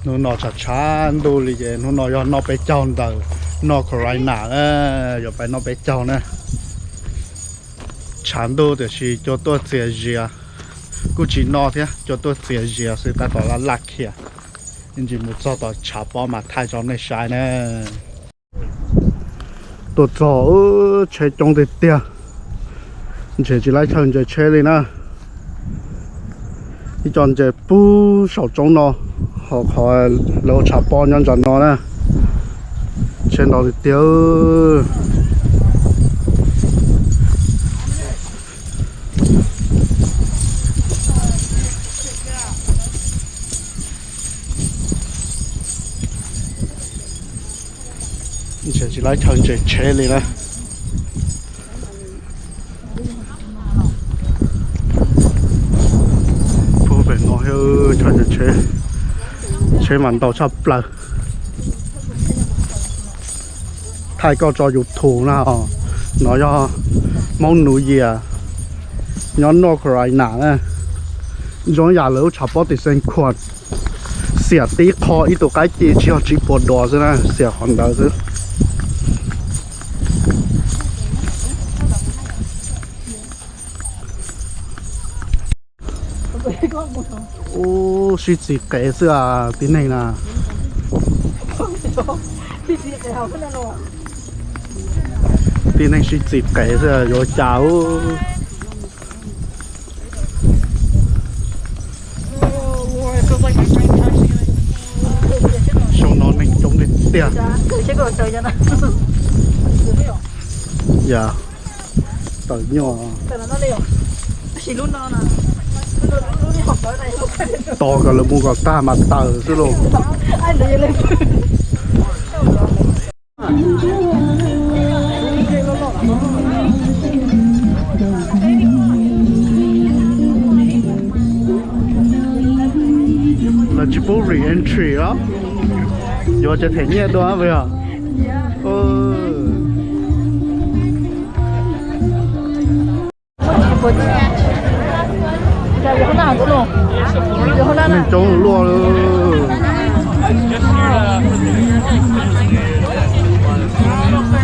Hnub no tshav tshav ntuj li ces hnub no yog noj peb caug ntawm North Carolina na, yuav pais noj peb caug na. Tshav ntuj tiam sis cua tuaj txias zias, kuj tsis noj thiab, cua tuaj txias zias xwb tab tom laj laj khiam. Ib ntsis mus txog tom tshav pob mas thaij rau nej saib na. Tuaj txog tsheb coob tiag tiag, ntshe tsis laib chaw ntses tsheb li na. Ib co ntses puag saum roob no, ho qhov lawv ua tshav pob nyob ntawm no na. Tsheb ntau tiag tiag. Ntshe tsis laib chaw ntses tsheb li na. Puag pem no thiab, chaw ntses tsheb, tsheb mas ntau tshaj plaws. Thaij koj tso YouTube na. No yog Hmoob New Year nyob North Carolina na. Zoo yam lawv lub tshav pob tim Saint Croix, xiam tib qho ib tug qaib ci tsis yog tsib puas dos xwb na, xiam qhov ntawd xwb. Ub, sib txiv qev xwb as tib neeg na. Tib neeg sib txiv qev xwb yuav cas ub. Xyoo no neeg coob tiag tiag. Yam tawm nyuaj. Tos kom lawv mus kom tag mas tawm xwb lauj. Lawv tsis pub re-entry os. Yuav tsev them nyiaj dua puas yog? Neeg coob luaj li.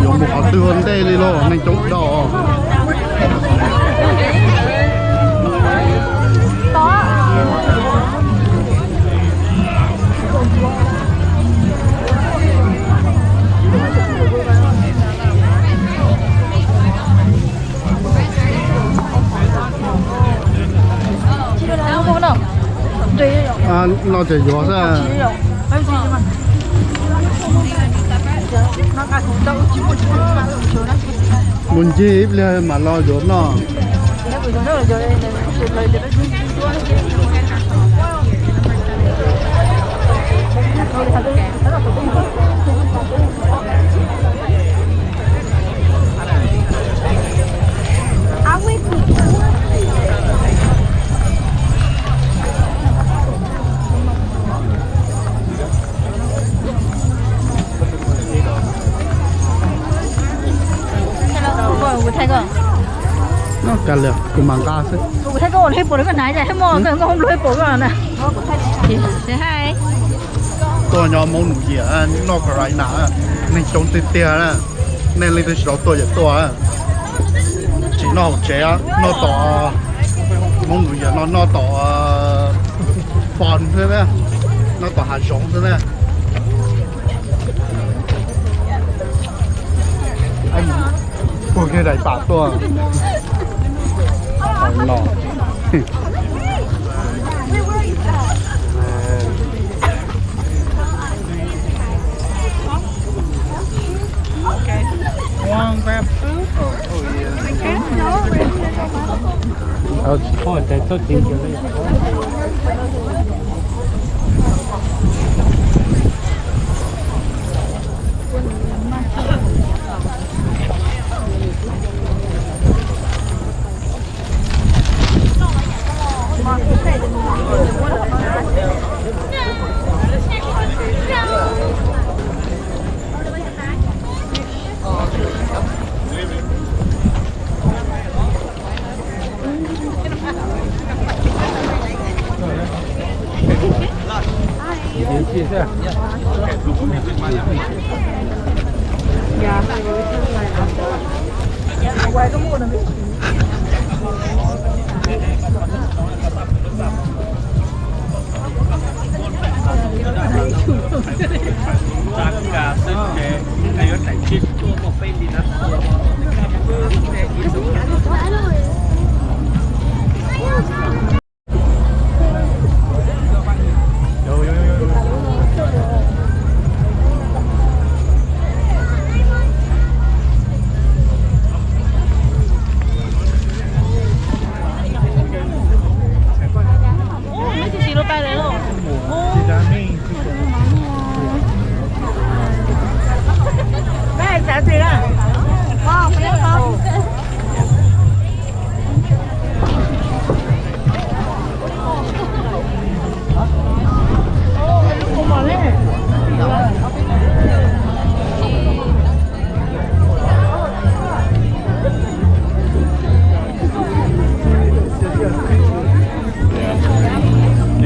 Yuav mus qhov twg ua ntej li lauj, neeg coob dhau. No ces yuav xwb. Mus ncig ib pliag mam los yuav noj. Kuv thaij koj. Noj kawg li, kuv mam nqa xwb. Kuv thaij koj ua lub ib puas koj hnav, ib muaj koj hnav ib puas koj na. Tuaj nyob Hmoob New Year North Carolina, neeg coob tiag tiag na. Nej leej twg tsis tau tuaj ces tuaj. Tsis noj hauv tsev, noj tom, Hmoob New Year no noj tom fun xwb, noj tom hav zoov xwb na. Puag kiag daim pam tuaj no. These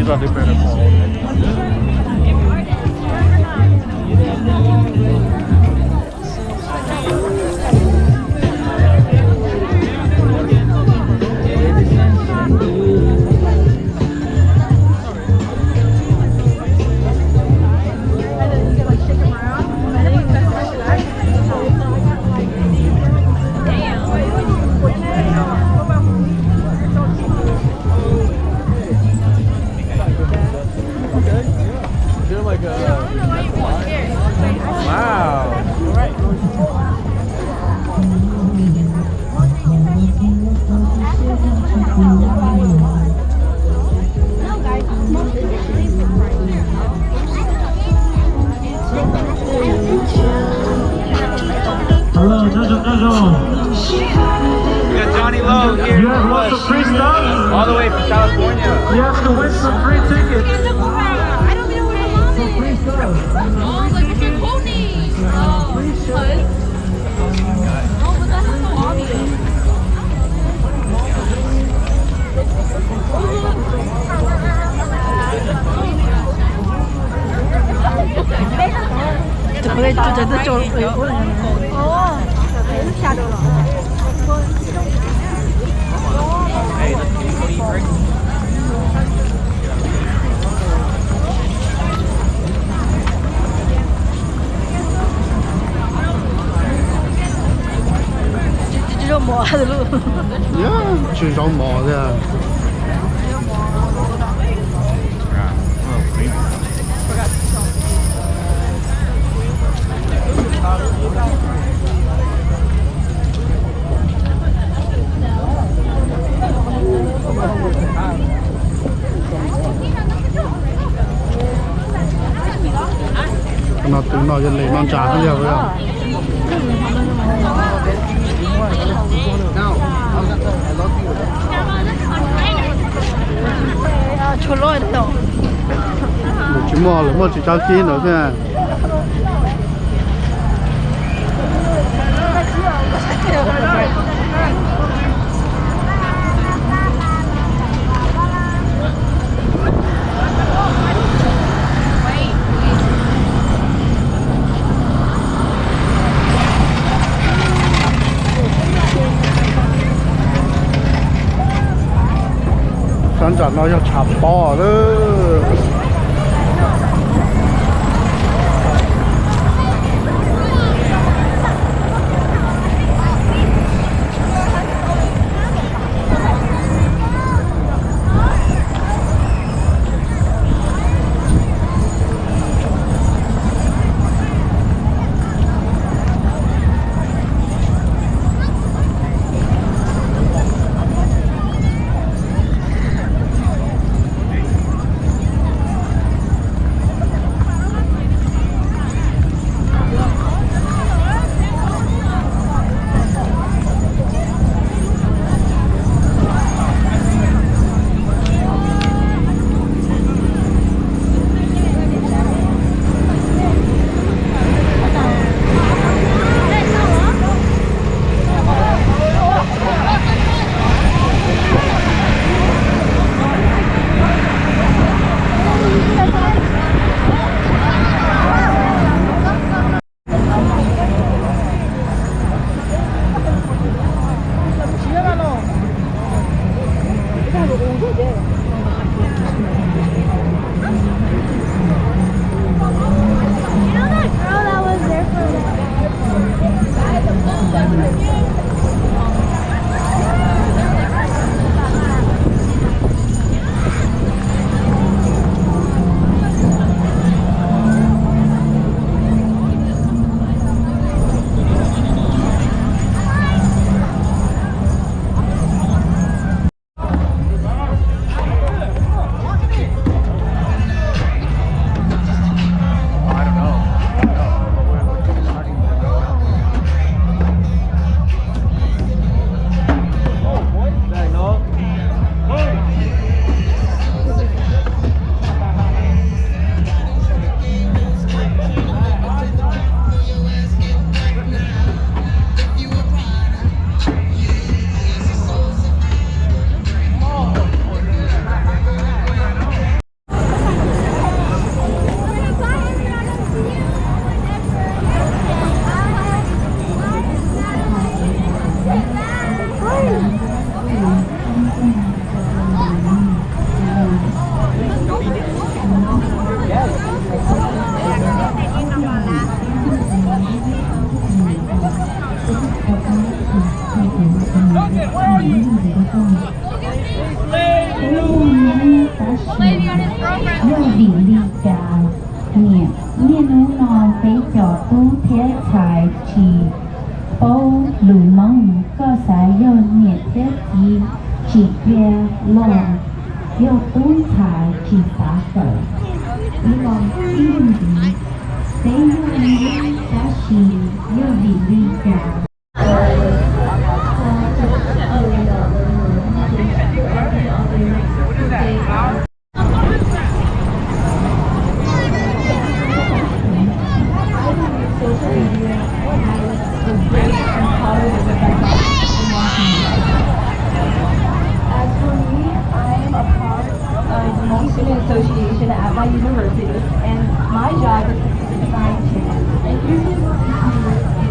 are the better ones. Wow. Hello, nyob zoo, nyob zoo. We got Johnny Lowe here. You have lots of free stuff? All the way from California. You have to win some free tickets. Some free stuff. Tsis zaum mov tiag. No tus no yog li no ntsa yog. Tsis muaj, lawv muaj tsis tau kib ntawd xwb. Sab nram no yog tshav pob lawm. Ib los ib nti, peb yog li tab sis yog vim li cas? Social media has a big and positive effect on my life. As for me, I am a part of the Hmong Student Association at my university, and my job is to design chairs. And usually what we do is to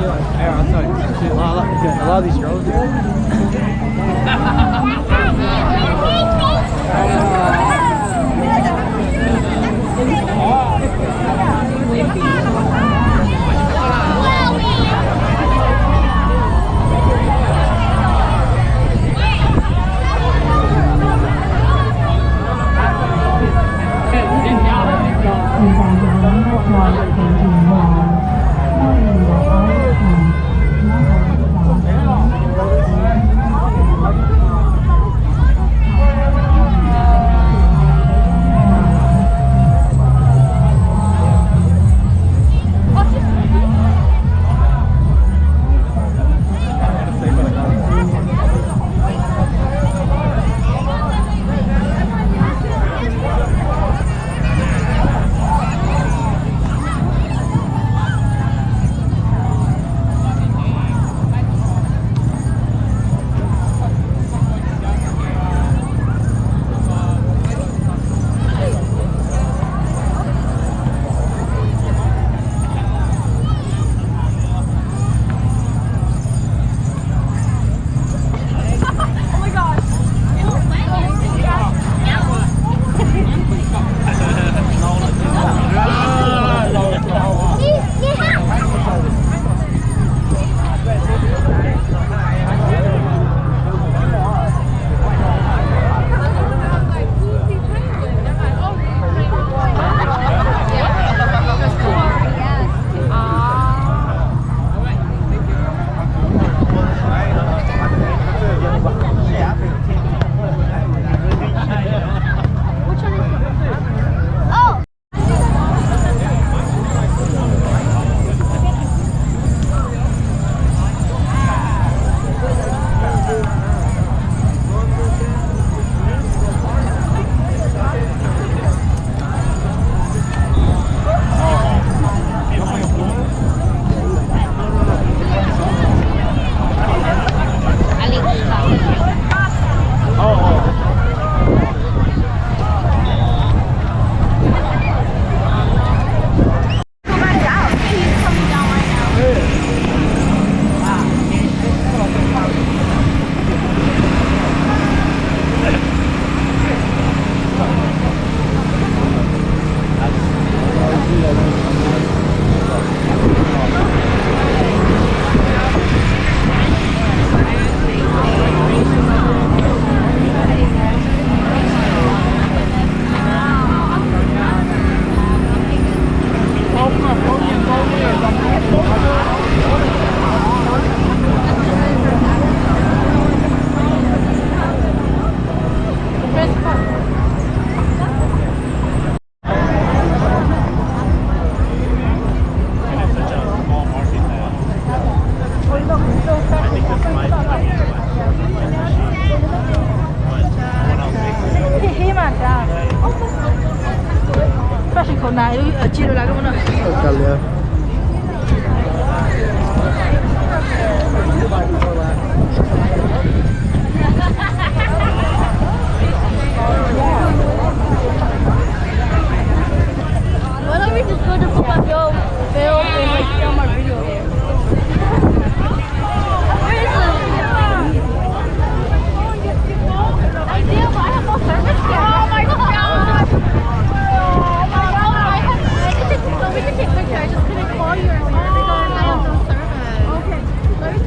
Here, I'll tell you. See, a lot, a lot, a lot of these girls. Why don't we just go to Puma Bill, Bill and like film our video here? Where is it? I do, but I have no service here. Oh my god! Oh my god! I have, I can take, no, we can take pictures. I just couldn't call you earlier because I have no service. Okay. Let me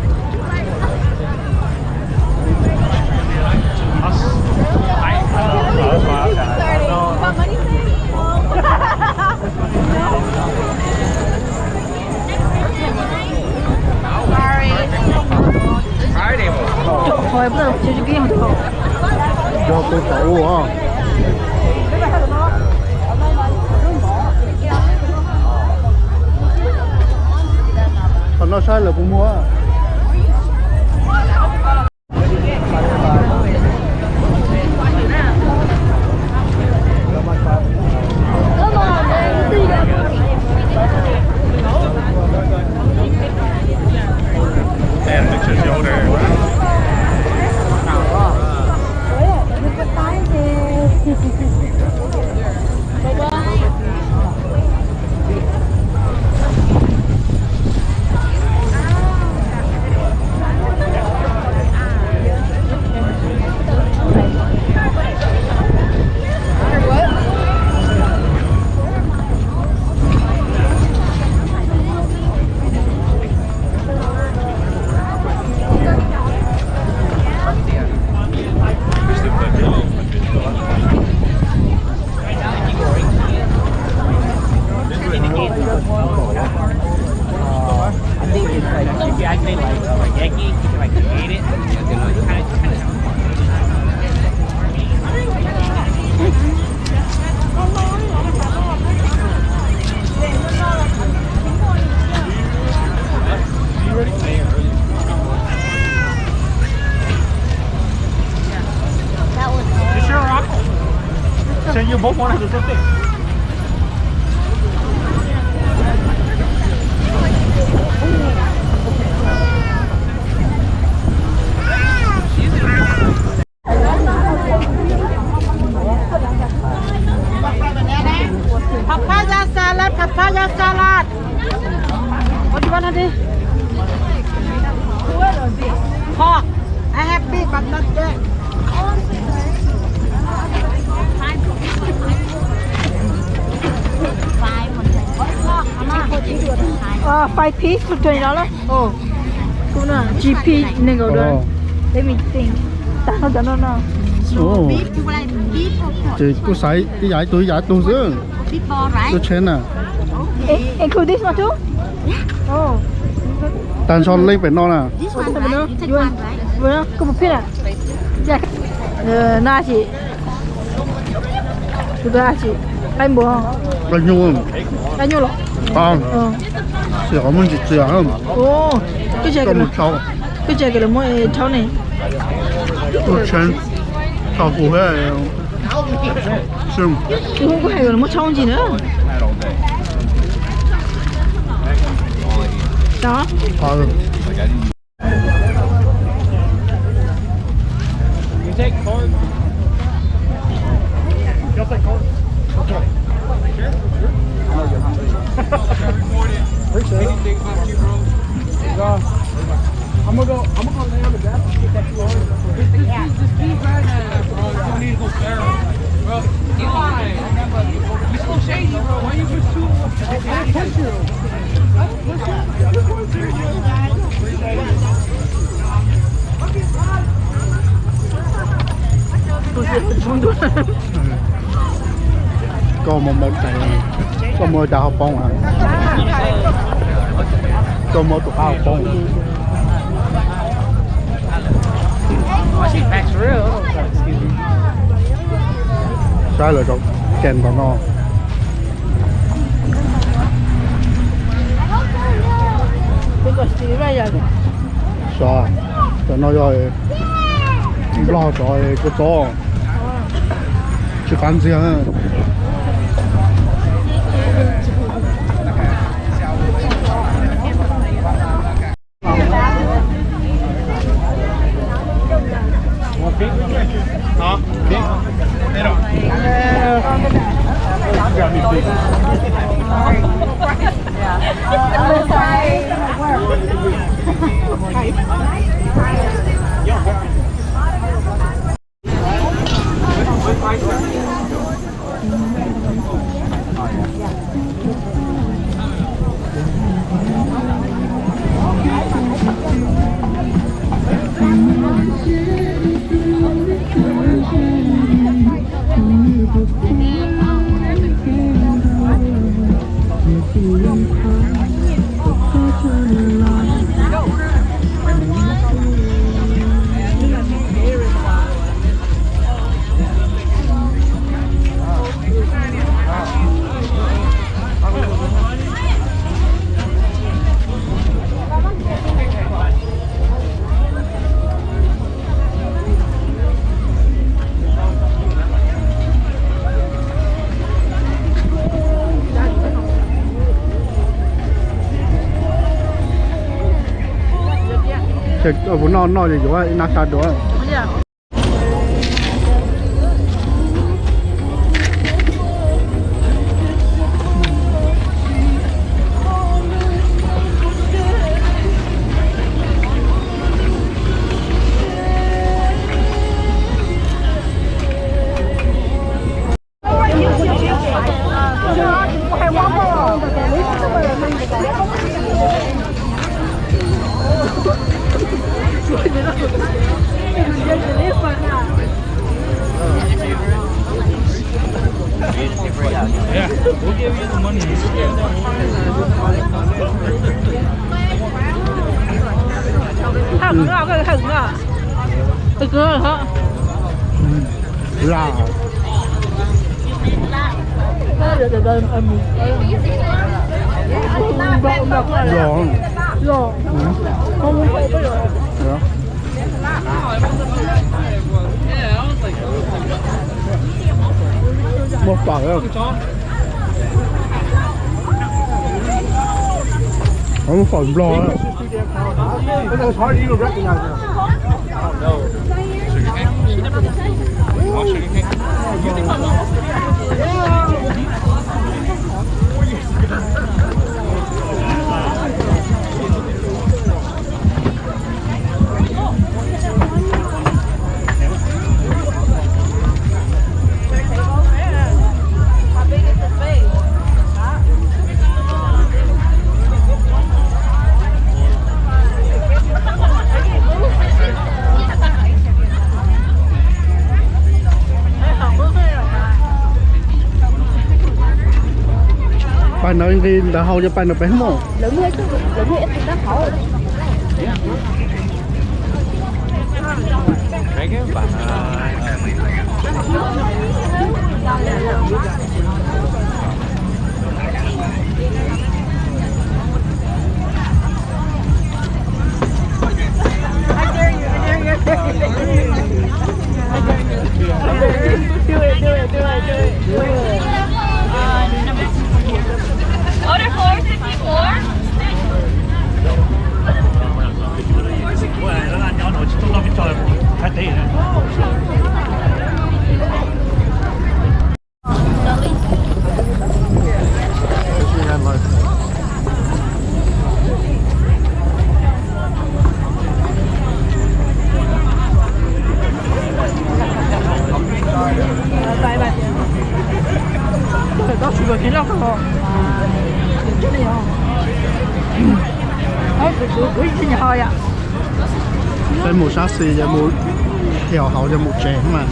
Saib lawv puas muag. Papaya salad, papaya salad. What do you wanna do? Pork. I have beef, but not that. Uh, five piece for twenty dollars. Oh, cool no. G P nego doon. Let me think. Tag no, tag no no. So beef, you like beef or pork? Ces kuj xaiv ib yam ib tug ib yam ib tug xwb. Beef ball, right? Lub tsheb na. Okay. Include this one too? Yeah. Oh. Tag nrho leej pem no na. This one, right? You take one, right? Kuv pum phij na. No sim. Kuv tus dab tsi? Qaib npua. Qaib nyuj. Qaib nyuj los? Xiam qhov muag ntsim txias. Koj tsis hais tias lawv muab tshauv ne? Tshauv kuv thiab. Kuv kuj hais tias lawv muab tshauv ntsis na. You take card? Y'all take card? Okay. Sure, sure. Appreciate it. Anything about you, bro? Uh, I'm gonna go, I'm gonna go lay on the desk and get that card. This, this, this, this dude right now, bro, you need to go, Sarah. Bro, Eli, you so shady, bro. Why you push two? I push you. Koj muaj mob tseeb, koj muaj cov hauv paus, koj muaj tus qab hauv paus. Saib lawv cov kem ntawm no. Xyov, cov no yog Nplog cov kua txob, tsis qab ntxiag. Ces kuv noj noj ces yuav ib nab sab dua. Loj. Loj. Muaj fawm. Muaj fawm Nplog. Pais no nqi ntawd hau cov pais no peb hmos. Order four sixty-four. Peb mus sab xis ces mus, dhia hauv ces mus tsev mas.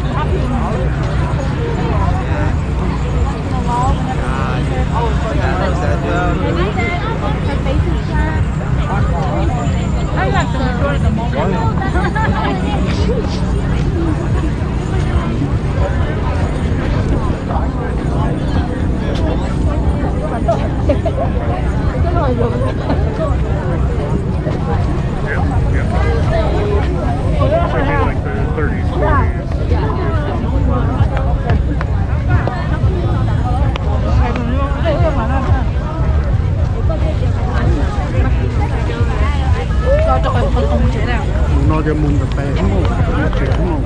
Mus no ces mus ntawm pem, mus tsev mus.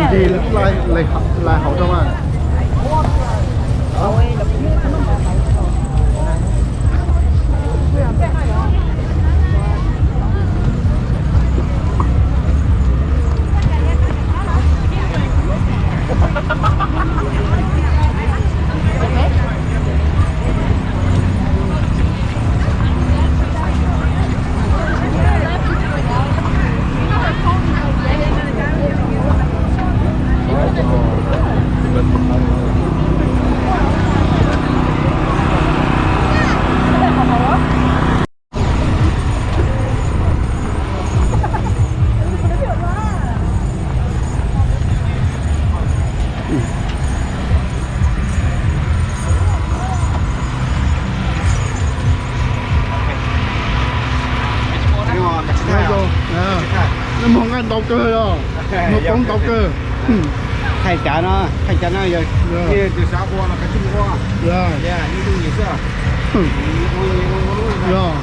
Nti lais hauv rau mas. Noj mov nqaij ntau kawg os, muag poob ntau kawg. Thaij cav no, thaij cav no yog, yog, yog.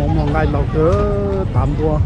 Hmoob muag nqaij ntau kawg, tav npua.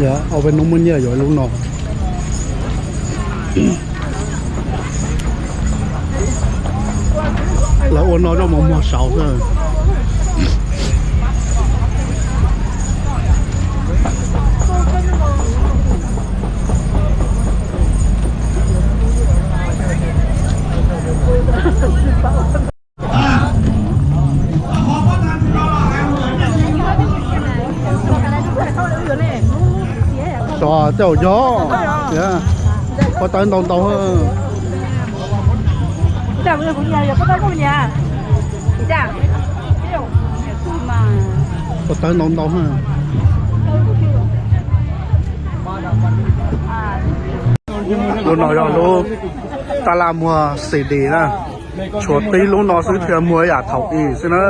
Yog, ob peb hnub muaj nyiaj yuav lub no. Lawv ua no rau mos muag saud xwb. Xyov tej zaum yog, pob tawb ntau ntau. Pob tawb ntau ntau. Lub no yog lub tab laj muag C D na. Tshuav tib lub no xwb thiaj muag ib yam thaum ub xwb na.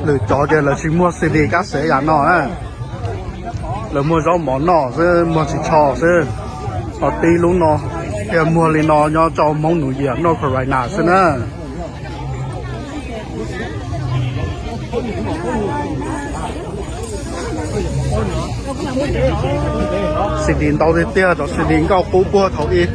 Lwm cov ces lawv tsis muag C D kab xev yam no na. Lawv muag zaub mov noj xwb, muag tsis tsho xwb. Ho tib lub no thiaj muag li no nyob rau Hmoob New Year noj Corona xwb na. C D ntau tiag tiag, cov C D nkauj qub puag thaum ub.